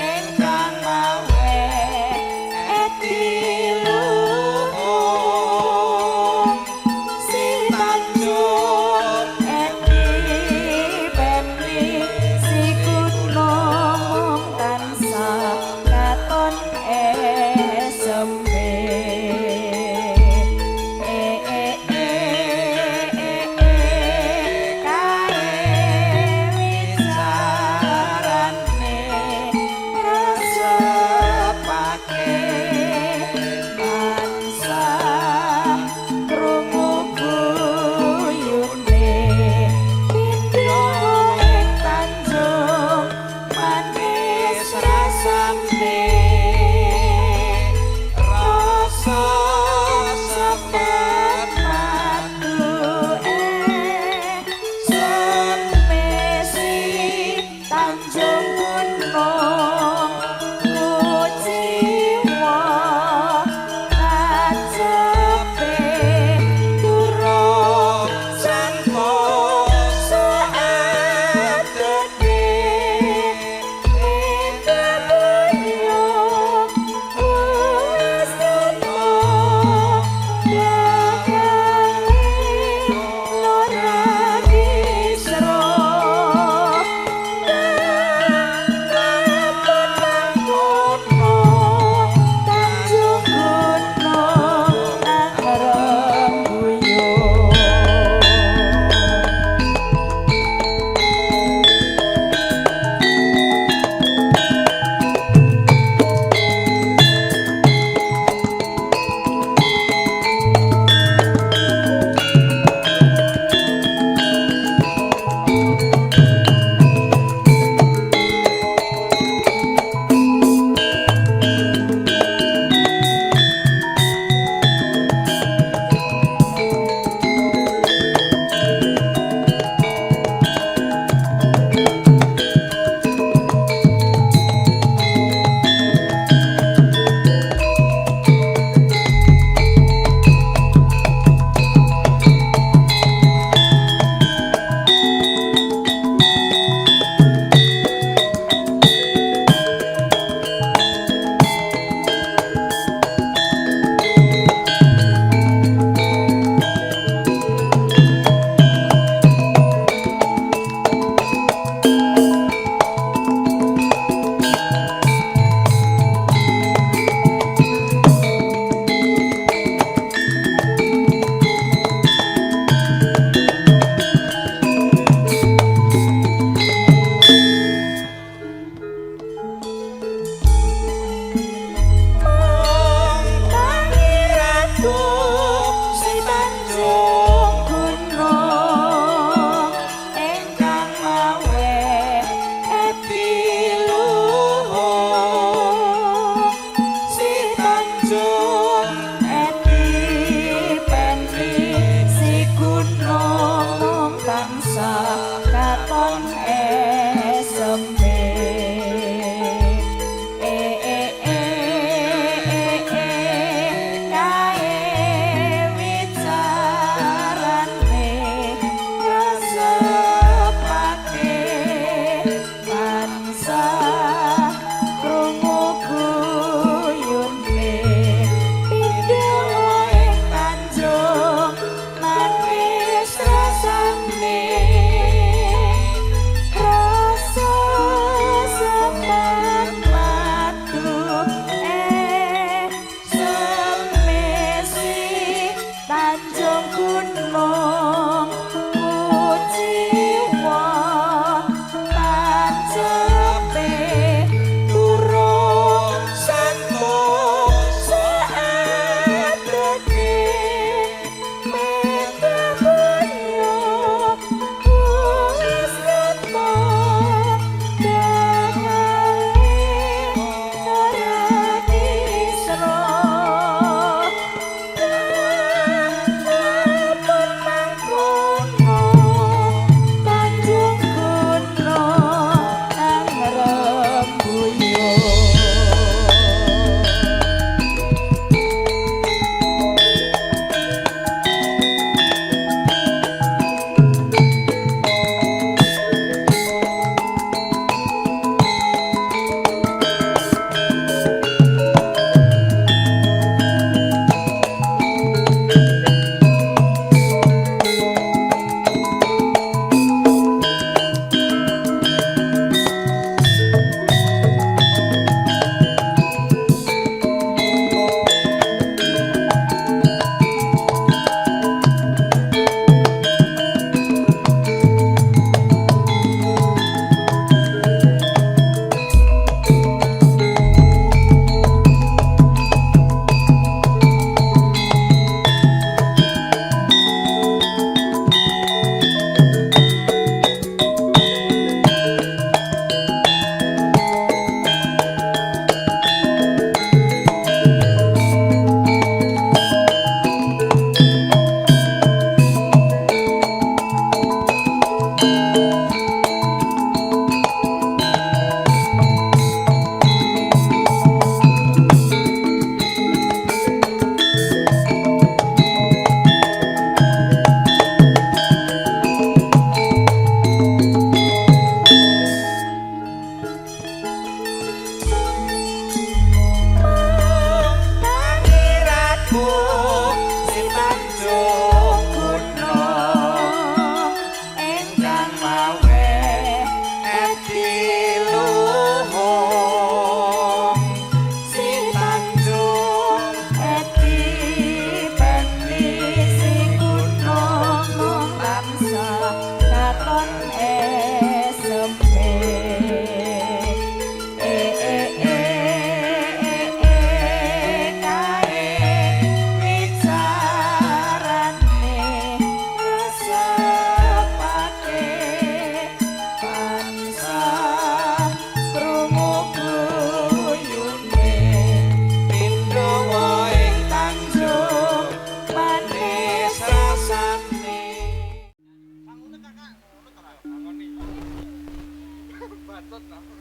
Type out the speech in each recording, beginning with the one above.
Ingkang mawe etiluhur.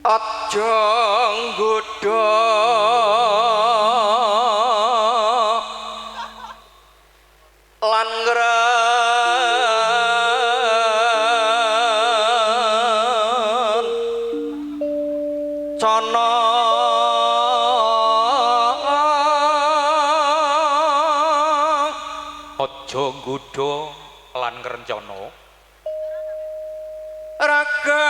Aja nggodha lan ngrencana aja nggodha lan ngrencana raga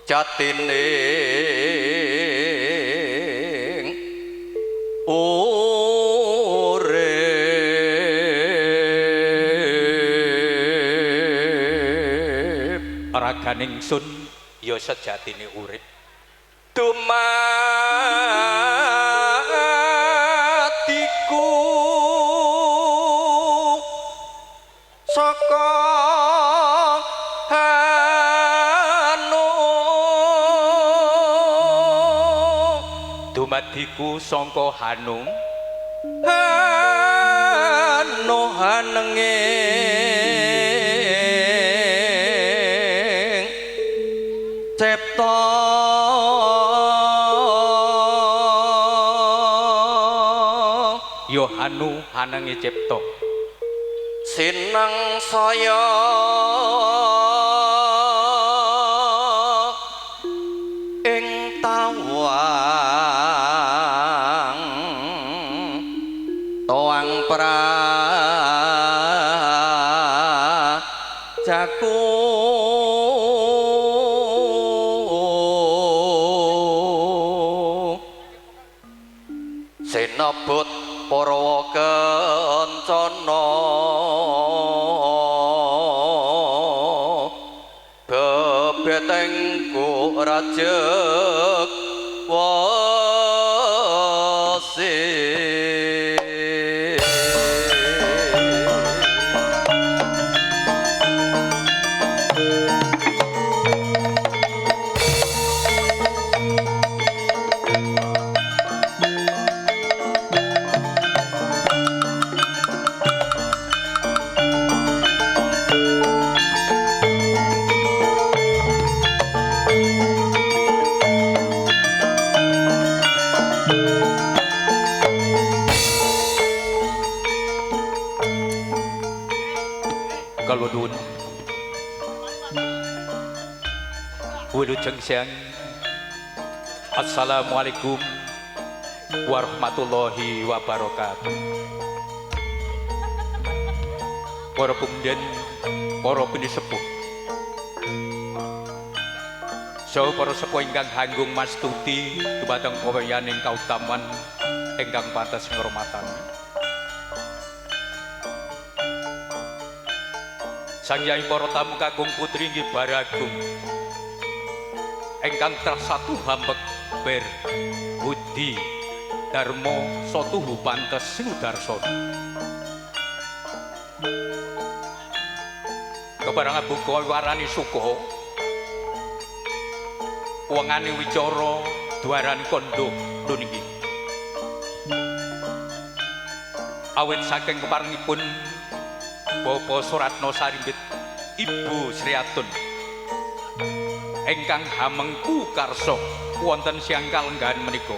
jatine urip raganing sun ya sejatine urip dumadiku saka hanu dumadiku sangka hanung hanu hanenge cepta yo hanu hanenge cepta sineng saya ing tawang toang prajaku sinebut Purwa Kencana Bebetengku rajek wasi. Kalodun wilujeng siang. Assalamualaikum warahmatullahi wabarakatuh. Para pemden, para pinisepuh, saha para sepuh ingkang hanggung mastuti dumateng pawayaning kautaman ingkang pantes ngurmatan. Sang Hyang para tamu kakung putri inggih baragung ingkang trasatu hambek ber budi dharma satuhu pantes sinudarsana. Keparengan buka warani suka wengane wicara dwaran kandha niki. Awit saking keparengipun Bapak Suratno Sarimbit, Ibu Sriatun ingkang hamengku karsa wonten siang kalenggahan menika,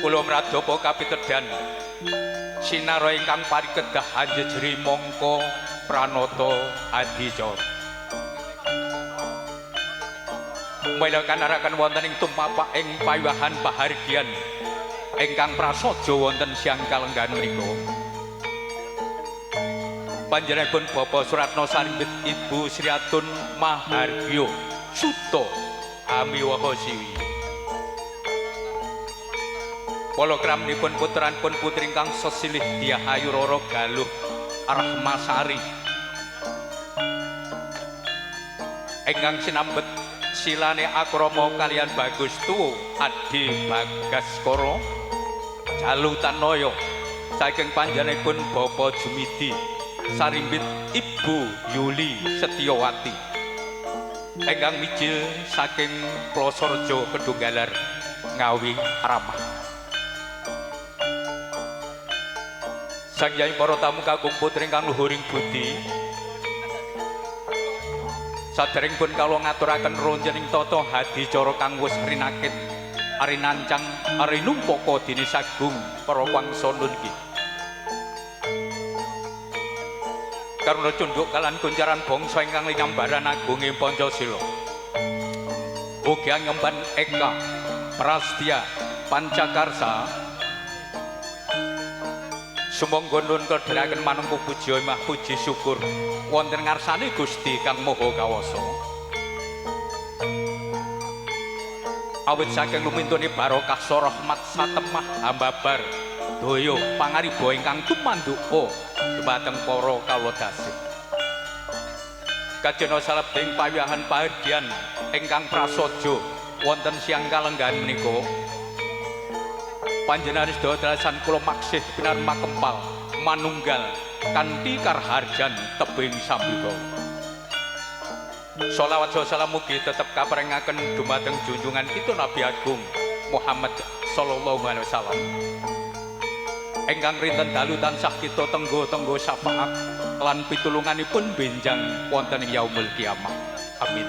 kula mradapa kapitedan sinara ingkang parikedah anjejeri mangka pranata adicara. Mila kanaraken wonten ing tumapak ing pawiwahan pahargyan ingkang prasaja wonten siang kalenggahan menika. Panjenenganipun Bapak Suratno Sarimbit, Ibu Sriatun Mahargya Suta Amiwaha Siwi. Palakramanipun putranipun putri ingkang sesilih Dyah Ayu Rara Galuh Rahmasari ingkang sinambet silane akrama kalian Bagus Tuwo Adi Bagaskara Jalu Tanaya saking panjenenganipun Bapak Jumidi Sarimbit, Ibu Yuli Setiawati ingkang mijil saking Plosorejo Kedunggalar Ngawi Ramah. Sang Hyang para tamu kakung putri ingkang luhuring budi, saderengipun kawula ngaturaken ronjening tata hadicara kang wis rinakit arinancang arinumpaka dene sagung para wangsa niki. Karuna cunduk kalan kuncaran bangsa ingkang linambaran agunge Pancasila. Ugi angemban eka prastya pancakarsa sumangga nun kedheraken manungku puji imah puji syukur wonten ngarsane Gusti Kang Maha Kawasa. Awit saking lumintune barokah rahmat satemah hambabar daya pangariba ingkang tumanduka dumateng para kawula dasih. Kajena salebing pawiyahan pahargyan ingkang prasaja wonten siang kalenggahan menika, panjenengan sedaya dalasan kula maksih pinarma kempal manunggal kanthi karharjan tebing sambika. Sholawat salam mugi tetep kaparengaken dumateng junjungan kita Nabi Agung Muhammad sallallahu alaihi wasallam ingkang rinten dalu tansah kita tenggo-tenggo syafaat lan pitulunganipun benjang wonten ing yaumul kiamah. Amin.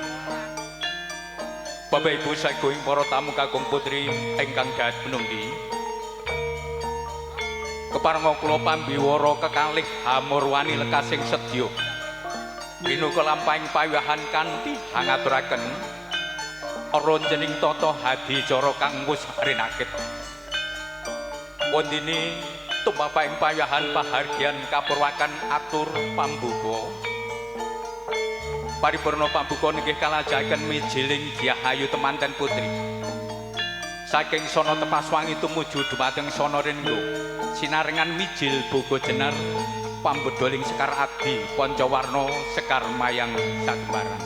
Bapak Ibu saguing para tamu kakung putri ingkang dahat penunggi, keparenga kula pambiwara kekalih hamurwani lekasing sedya pinuka lampahing pawiwahan kanthi hangaturaken ronjening tata hadicara kang wis rinakit. Wondene tumapaing pawiwahan pahargyan kapurwakan atur pambuka. Paripurna pambuka nggih kalajaken mijiling Dyah Ayu temanten putri. Saking sono Tepaswangi tumuju dumateng sono Renggo, sinarengan mijil boga jenar pambedoling sekar adi pancawarna sekar mayang sagembaran.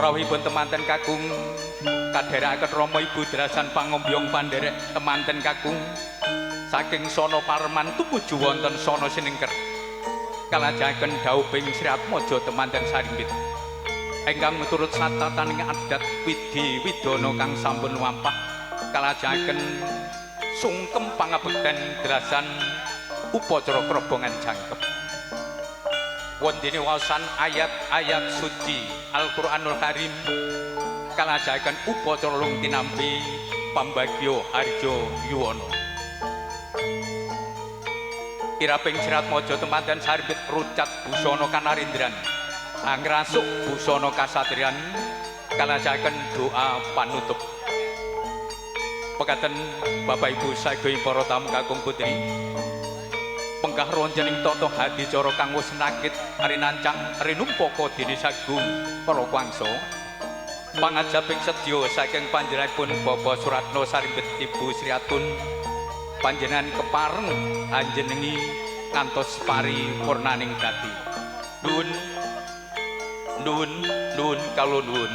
Rawuhipun temanten kakung kadherekaken Rama Ibu drasan pangombyong pandherek temanten kakung saking sono Parman tumuju wonten sono Sinengker. Kalajengaken dhauping Sri Atmaja temanten sarimbit ingkang miturut satataning adat widhi widana kang sampun wampah kalajengaken sungkem pangabekten drasan upacara krobongan jangkep. Wondene waosan ayat-ayat suci Al-Qur'anul Karim kalajengaken upacara lung tinampi pambagya harja yuwana. Kiraping Sri Atmaja temanten sarimbit rucat busana kanarindran angrasuk busana kasatriyan kalajengaken doa panutup. Pekaten Bapak Ibu saha para tamu kakung putri, penggah ronjening tata hadicara kang wis nakit rinancang rinumpaka dene sagung para wangsa. Pangajaping sedya saking panjenenganipun Bapak Suratno sarimbit Ibu Sriatun, panjenengan kepareng anjenengi ngantos paripurnaning dadi. Nuwun nuwun nuwun kawula nuwun.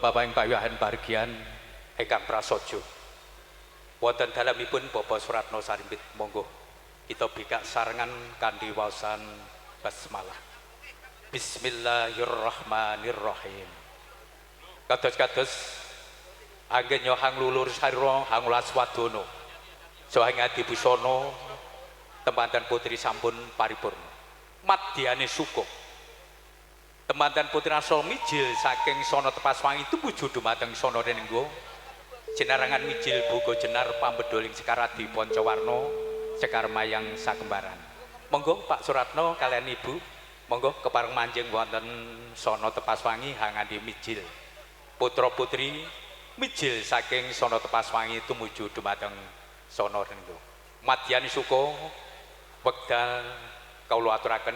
Bapak payahan bargian ingkang prasaja. Wonten dalemipun Bapak Suratno sarimbit, monggo kita bikak sarengan kanthi waosan basmalah. Bismillahirrahmanirrahim. Kados-kados anggenya hang lulur sarira hang laswadana saha ing adi busana temanten putri sampun paripurna. Madyane suka temanten putri asal mijil saking sono Tepaswangi tumuju dumateng sono Renenggo, sinarengan mijil boga jenar pambedoling sekar adi pancawarna sekar mayang sakembaran. Monggo Pak Suratno kalian Ibu, monggo kepareng manjing wonten sono Tepaswangi hangandi mijil putra putri mijil saking sono Tepaswangi tumuju dumateng sono Renenggo. Madyani suka wekdal kawula aturaken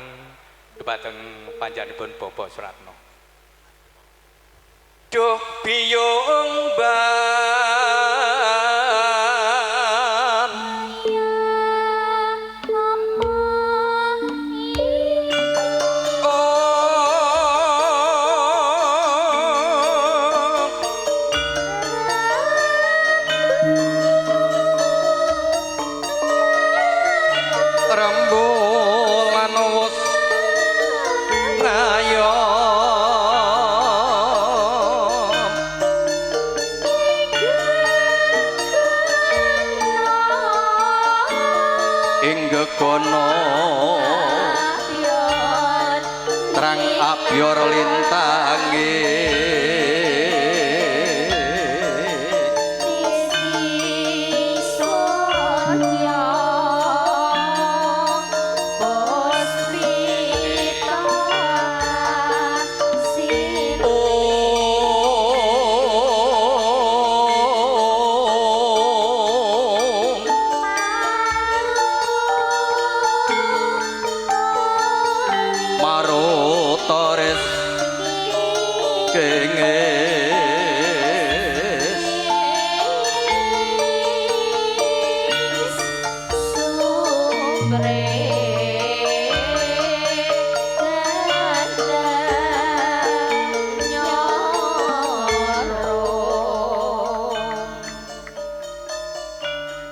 dumateng panjenenganipun Bapak Suratno. Duh biyung ban rembulan wus ngayom ing gegono terang abyor lintange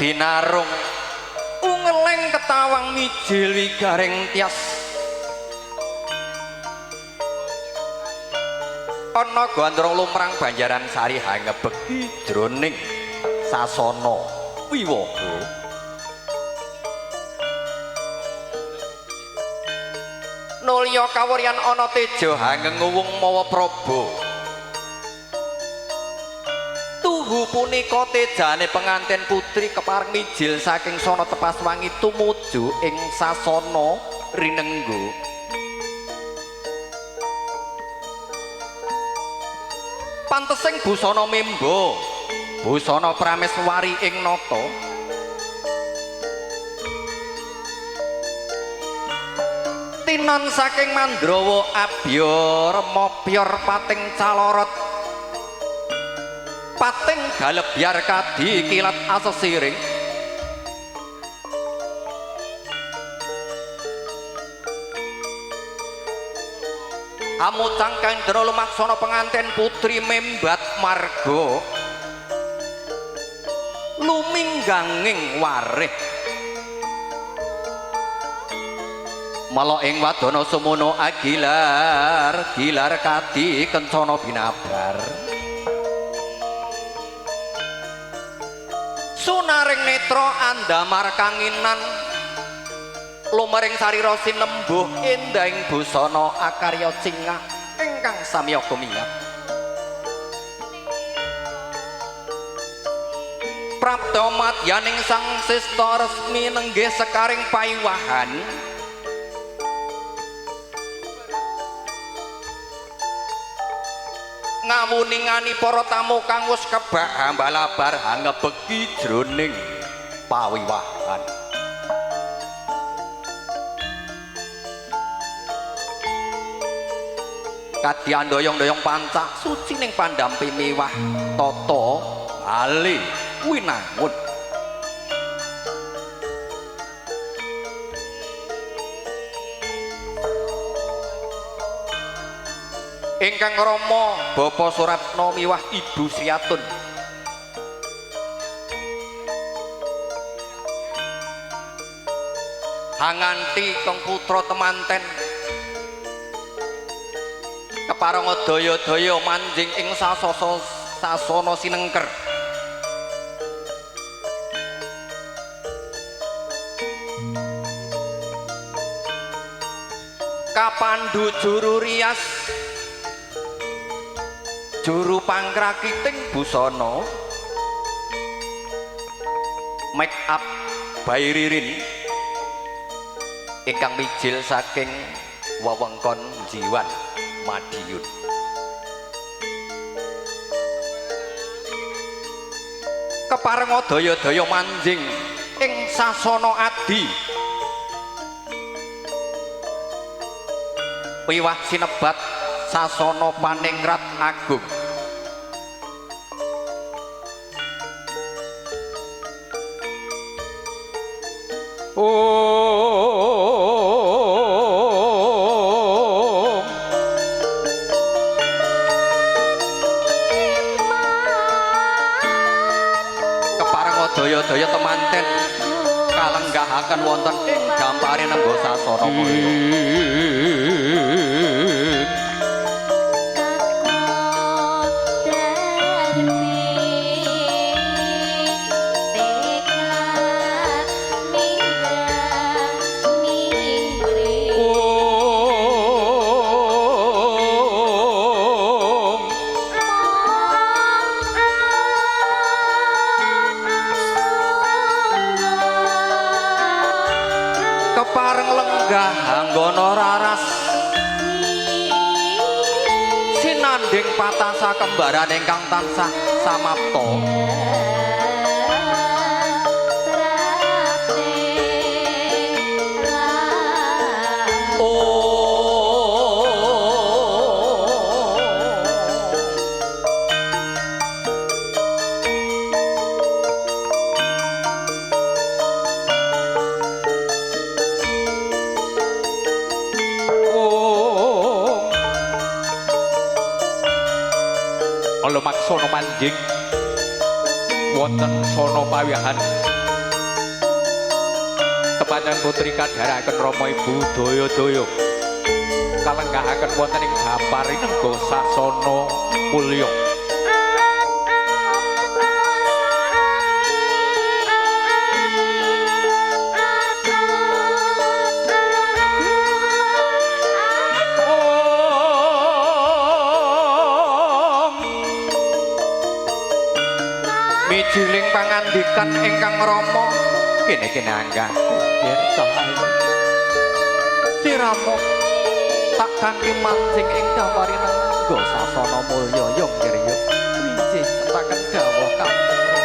binarung ungeleng ketawang mijil wigaring tias ana gandrung lumrang banjaran sari hangebegi jroning sasana wiwaha. Nulya kawuryan ana teja hangenguwung mawa praba tuhu Punika tejane pengantin putri kepareng mijil saking sono tepas wangi tumuju ing sasana rinenggo. Pantesing busana membo, busana prameswari ing nata. Tinon saking Mandrawa abyor mopyor pating calorot. Pating galebyar kadi kilat asesiring. Amucang kandra lumaksana pengantin putri membat marga lumingganging warih. Mala ing wadana sumono agilar gilar kadi kencana binabar. Sunaring netra andamar kanginan lumering sarira sinembuh endahing busana akarya cingah ingkang samya kumiyat. Prapta madyaning sang sista resmi nenggih sekaring paiwahan. Ngawuningani para tamu kang wis kebak hambalabar hangebeki jroning pawiwahan. Kadyan doyong-doyong pancak suci ning pandampi miwah tata bali winangun. Ingkang rama Bapak Suratno miwah Ibu Sriatun. Hanganti kang putra temanten kepareng daya-daya manjing ing sasasa sasana sinengker. Kapandu juru rias juru pangkrakiting busana make up by Ririn ingkang mijil saking wewengkon Jiwan Madiun. Keparenga daya-daya manjing ing sasana adi wiwah sinebat sasana paningrat agung. Keparenga daya-daya temanten kalenggahaken wonten ing gampare nenggo sasana mulya. Kepareng lenggah anggono raras sinanding patasa kembaran ingkang tansah samapta. Lumaksana manjing wonten sono pawihan tepangan putri kadharaken rama ibu daya-daya kalenggahaken wonten ing gampari nenggo sasana mulya. Mijiling pangandikan ingkang rama kene-kene anggahku ger cah ayu. Siramu tak kanthi mancing ing dawari nenggo sasana mulya yung ngriya. Inggih tetaken dawuh Kanjeng Rama.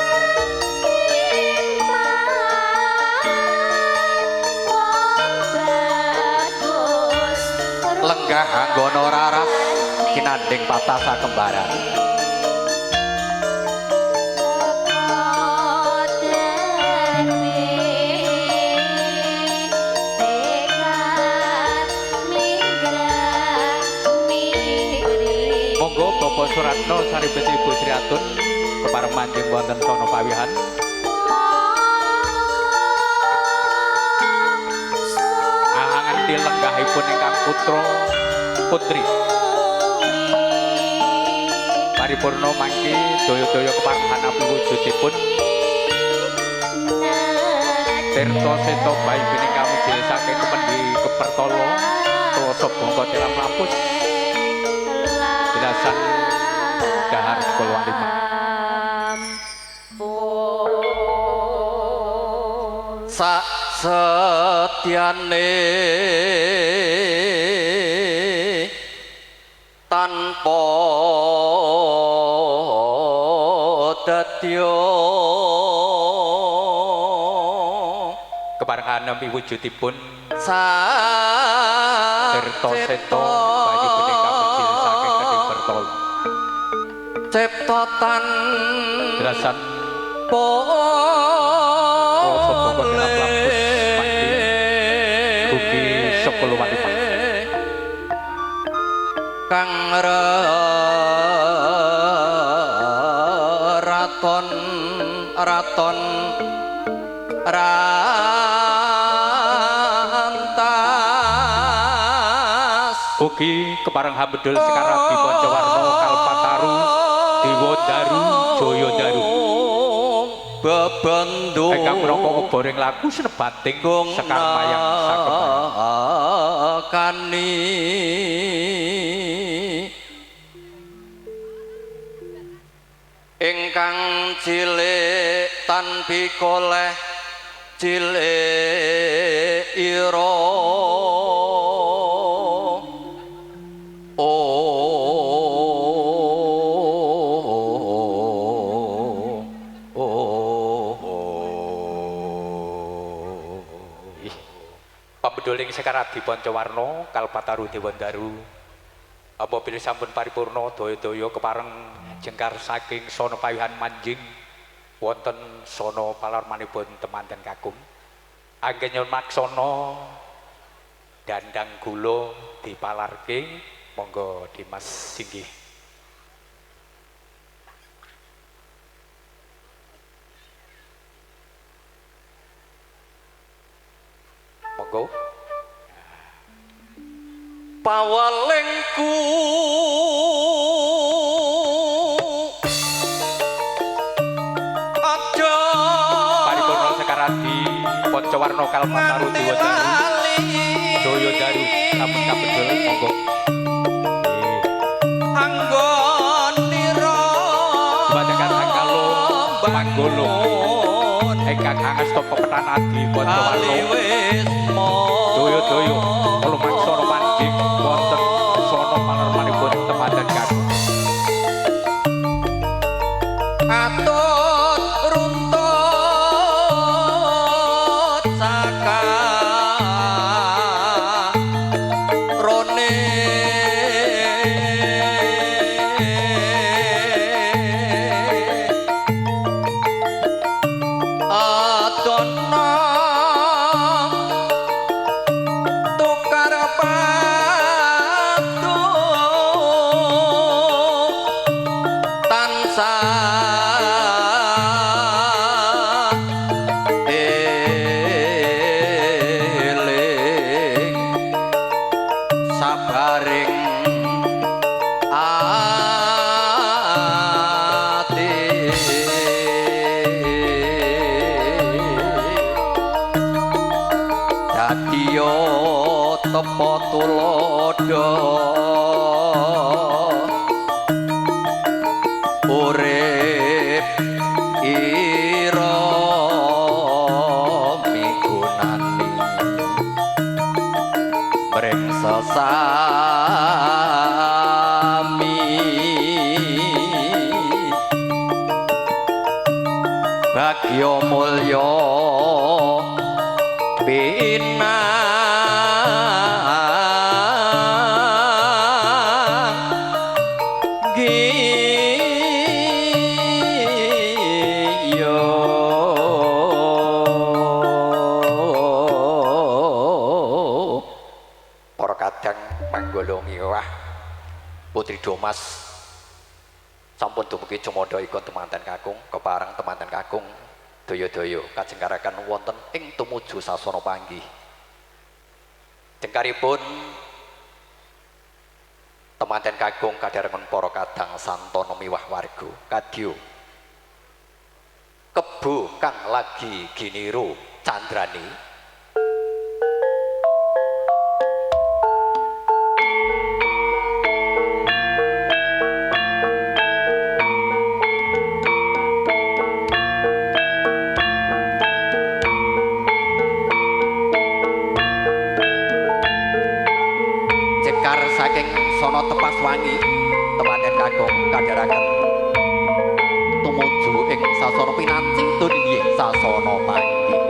Lenggah anggono raras kinandhing patasa kembaran. Monggo Bapak Suratno saripet Ibu Sriatun kepareng manjing wonten sono pawihan. Anganti lenggahipun ingkang putra putri. Paripurna mangke daya-daya kepareng hanapi wujudipun Tirta Seta bayi bining kamijil saking kependi kepertala Klasa bangka tilam lampus jelasan dahar sekolah lima. Sak setyane tanpa dadya keparengan nampi wujudipun sak Tirta Seta bayi bening kamijil saking Kedhi Pertala cipta tan jelasan kang raton raton rantas ugi kepareng hambedul Sekaradi Pancawarna Kalpataru Dewa Daru Jaya Daru bebendung ingkang menapa keboring laku senebating sekar mayang sakebar kani ingkang cilik tan pikoleh cilik ira. Pambeduling Sekaradi Pancawarna Kalpataru Dewa Daru apa bilih sampun paripurna daya-daya kepareng jengkar saking sono payuhan manjing wonten sono palarmanipun temanten kakung anggen nyuwun maksana dandang gula dipalarke monggo Dimas Singgih. Monggo pawalengku aja paripurna Sekaradi Pancawarna Kalpataru Dewa Daru Jaya Daru sampun kapendhel monggo anggonira dumateng Kalo Manggolo ingkang angasta pepetan adi Pancawarna daya-daya lumaksana manjing wonten sono palarmanipun temanten kakung atut runtut saka rone adono tukar padu tansah eling sabaring ati dadiya tepa tuladha urip iki. Sami bagya mulya Putri Domas sampun dumugi cumandha ikon temanten kakung kepareng temanten kakung daya-daya kajengkaraken wonten ing tumuju sasana panggih. Jengkaripun temanten kakung kadharengan para kadang santana miwah warga kadya kebo kang lagi giniru candrane. Saking sono tepas wangi temanten kakung kadharaken tumuju ing sasana pinanci tuninggih sasana panggih.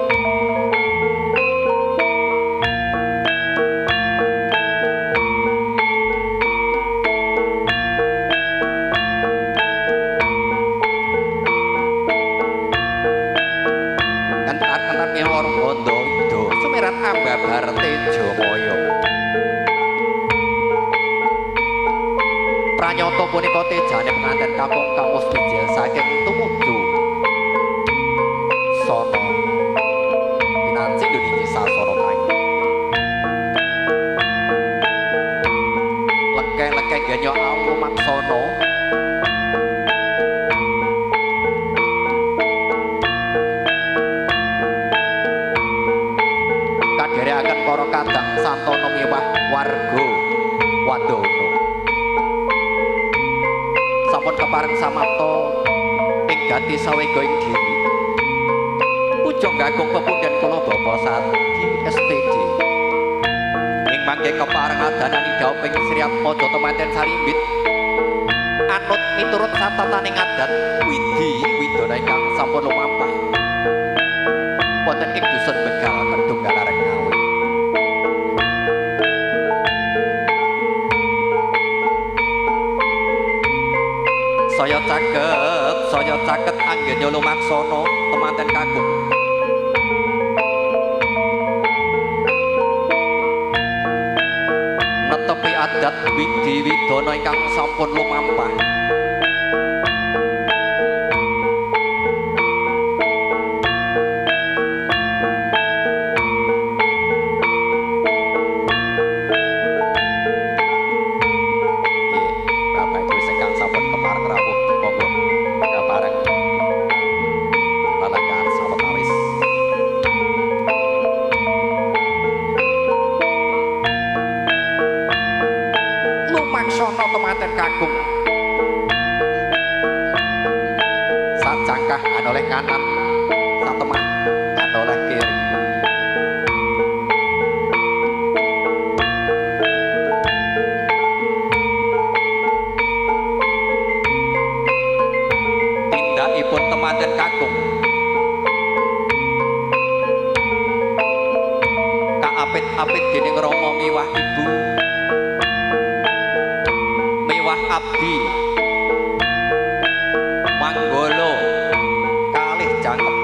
Kentar-kentar miwar bondo wido sumirat ambabar tejamaya. Pranyata punika tejane penganten kakung kang wis bijil saking tumuju sono pinanci duninji sasana panggih. Leke-leke genyo alumaksana kadherekaken para kadang santana miwah warga Wandono. Sampun kepareng samapta ing gati sawega ing diri. Pujangga agung pepundhen kula Bapak Sadi STD. Ing mangke kepareng adanani dhawuh ing Sri Atmaja temanten sarimbit. Anut miturut satataning adat widi widana ingkang sampun lumampah wonten ing dusun Begal Kedung Galareng Ngawi. Saya caket anggenya lumaksana temanten kakung. Netepi adat widi widana ingkang sampun lumampah. Bapak Ibu ingkang sampun kepareng rawuh, monggo kepareng lelenggahan sawetawis. Lumaksana temanten kakung. Sajangkah anoleh kanan, satemah anoleh kiri. Tindakipun temanten kakung kaapit-apit dening rama miwah ibu miwah abdi manggala kalih jangkep.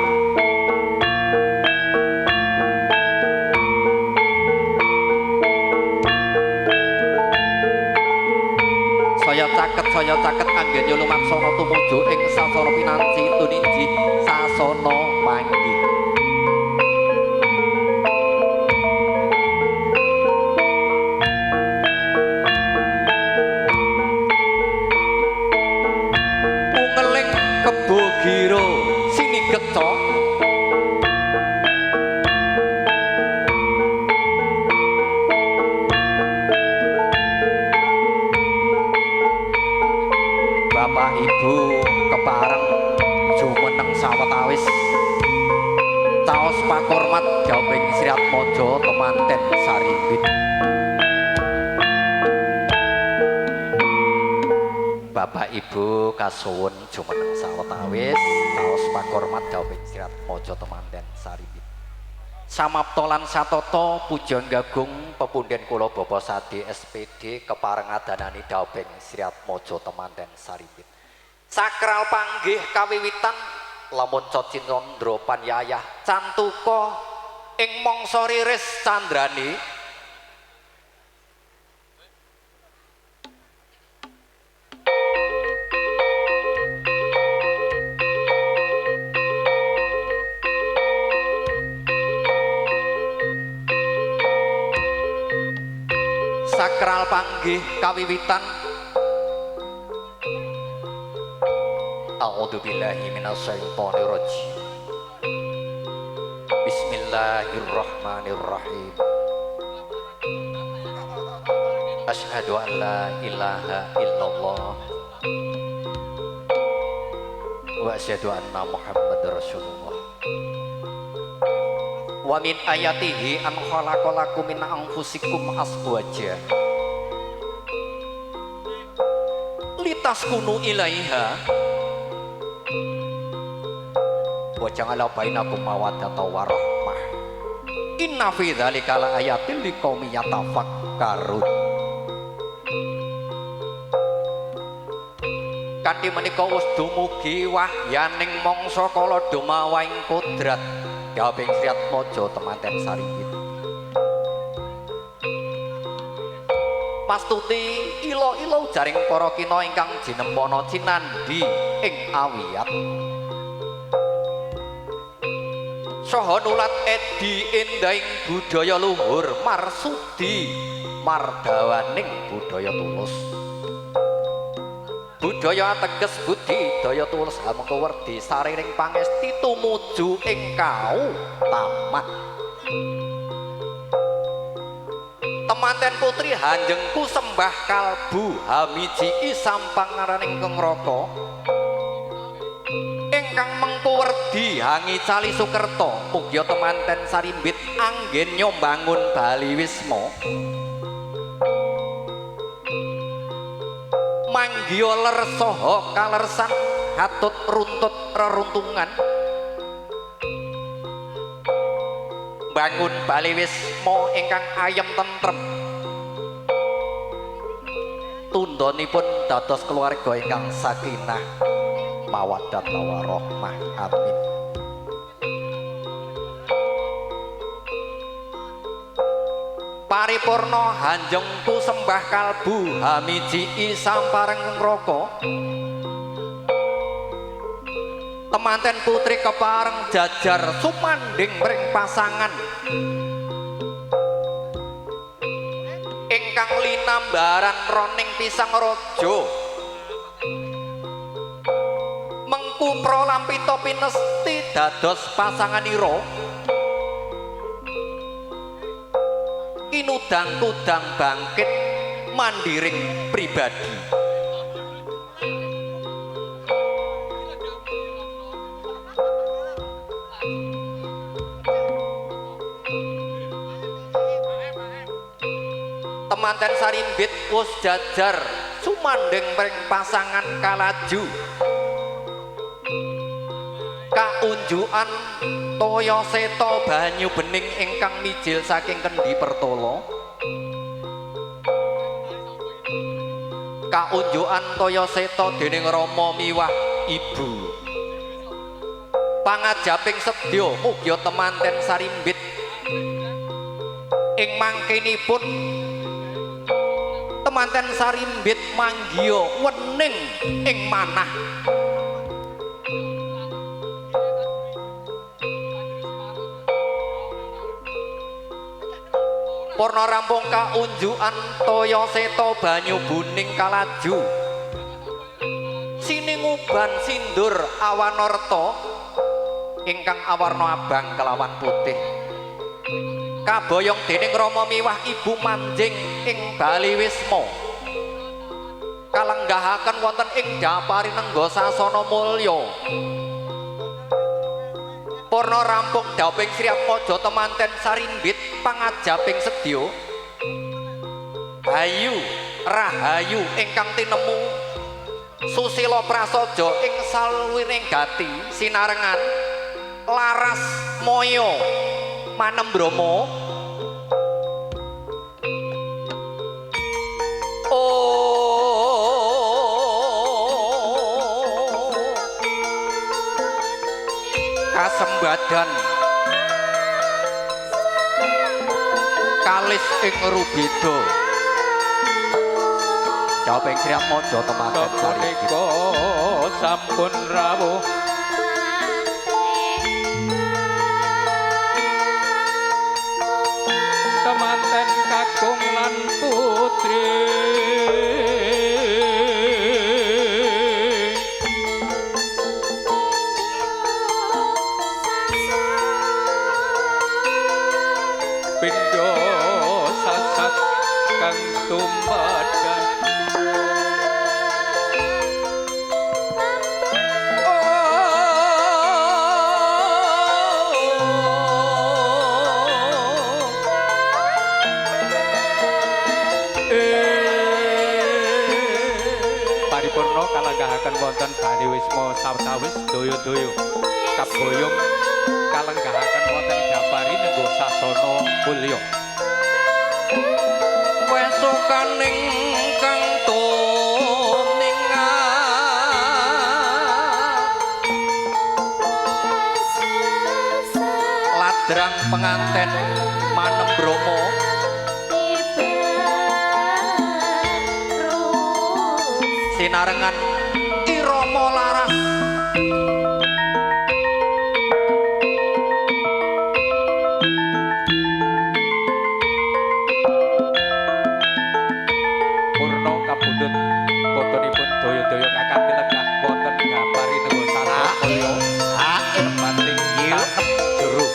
Saya caket anggenya lumaksana tumuju ing sasana pinanci tuninji sasana panggih. Ungeling kebo gira sinigekca Bapak Ibu kepareng jumeneng sawetawis caos pakurmat dhawuhing Sri Atmaja temanten sarimbit. Bapak Ibu kasuwun jumeneng sawetawis taos pakurmat dawuhing Sri Atmaja temanten Sarimbit. Samapta lan satata pujangga agung pepunden kula Bapak Sadi SPD kepareng adanani dawuhing Sri Atmaja temanten Sarimbit. Sakral panggih kawiwitan lamun Candra panyayah cantuka ing mangsa riris candrane. Sakral panggih kawiwitan. A'udzubillahi minasyaitonirrajim. Bismillahirrahmanirrahim. Asyhadu an la ilaha illallah wa asyhadu anna Muhammadar Rasulullah. Wa min ayatihi an khalaqalakum min anfusikum azwaja litaskunu ilaiha wa ja'ala bainakum mawaddatan warahmah. Inna fi dzalika laayatin liqaumin yatafakkarun. Kanthi menika wis dumugi wahyaning mangsa kala dumawahing kodrat dawuhing Sri Atmaja temanten Sarimbit. Pastuti ila-ila ujaring para kina ingkang jinempana cinandhi ing awiyat. Saha nulat edi endahing budaya luhur marsudi mardawaning budaya tulus. Budaya ateges budi daya tulus hamengku werdi sariring pangesti tumuju ing kautaman. Temanten putri hanjengku sembah kalbu hamiji sampangaraning kengraka ingkang mengku werdi hangicali sukerta. Mugia temanten Sarimbit anggen nyombangun Bali Wisma manggiya ler saha kalersan hatut runtut reruntungan bangun Bali Wisma ingkang ayem tentrem tundhonipun dados keluarga ingkang sakinah mawaddah warahmah. Amin. Paripurna hanjengku sembah kalbu hamiji sampareng ngraka temanten putri kepareng jajar sumandhing mring pasangan ingkang linambaran roning pisang raja mengku pralampita pinesti dados pasanganira kinudang-kudang bangkit mandiring pribadi. Temanten Sarimbit wus jajar sumandhing mring pasangan kalaju kaunjukan toya seta banyu bening ingkang mijil saking Kendhi Pertala. Kaunjukan toya seta dening Rama miwah ibu. Pangajaping sedya mugia temanten Sarimbit ing mangkenipun temanten Sarimbit manggiya wening ing manah. Purna rampung kaunjukan toya seta banyu buning kalaju sininguban sindur awanarta ingkang awarna abang kelawan putih kaboyong dening Rama miwah ibu manjing ing Bali Wisma kalenggahaken wonten ing Dapari Nenggo Sasana Mulya. Purna rampung dawuhing Sri Atmaja temanten Sarimbit pangajaping sedya hayu rahayu ingkang tinemu Susila Prasaja ing salwiring gati sinarengan laras moyo manembrama. Kasembadan kalis ing rubeda. Jawab ing Sri Atmaja temanten sapunika sampun rawuh temanten kakung lan putri pindha sasat kang tumedhang. Paripurna kalenggahaken wonten Bali Wisma sawetawis daya-daya kaboyong kalenggahaken wonten Gapari nenggo sasana mulya. Wesokaning kang tumingat ladrang penganten manembrama sinarengan irama laras. Purna kapundhut botonipun daya-daya kakang lenggah wonten Gapari nenggo sasana mulya bating tanep jero.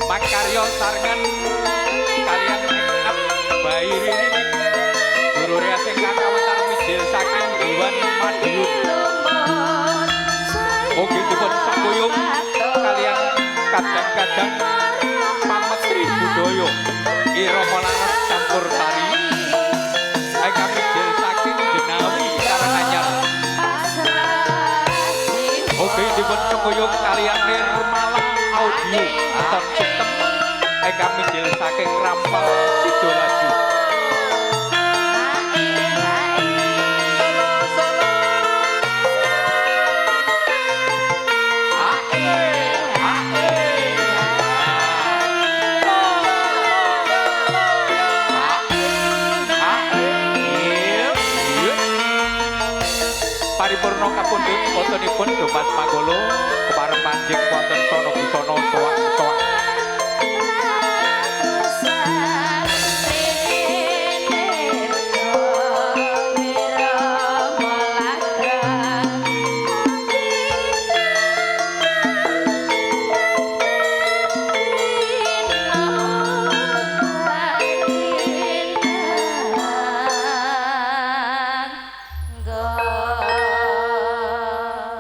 Makarya sarengan kaliyan make up bayi Riri juru rias ingkang kawentar mijil saking Dewan Madiun. Ugi dipun sengkuyung kaliyan kadang-kadang pametri budaya irama laras campur sari ingkang mijil saking Jenawi Karanganyar. Ugi dipun sengkuyung kaliyan Nirmala Audio sound system ingkang mijil saking Rampal Sidolaju. Paripurna kapundhut botonipun Dumas Manggolo kepareng manjing wonten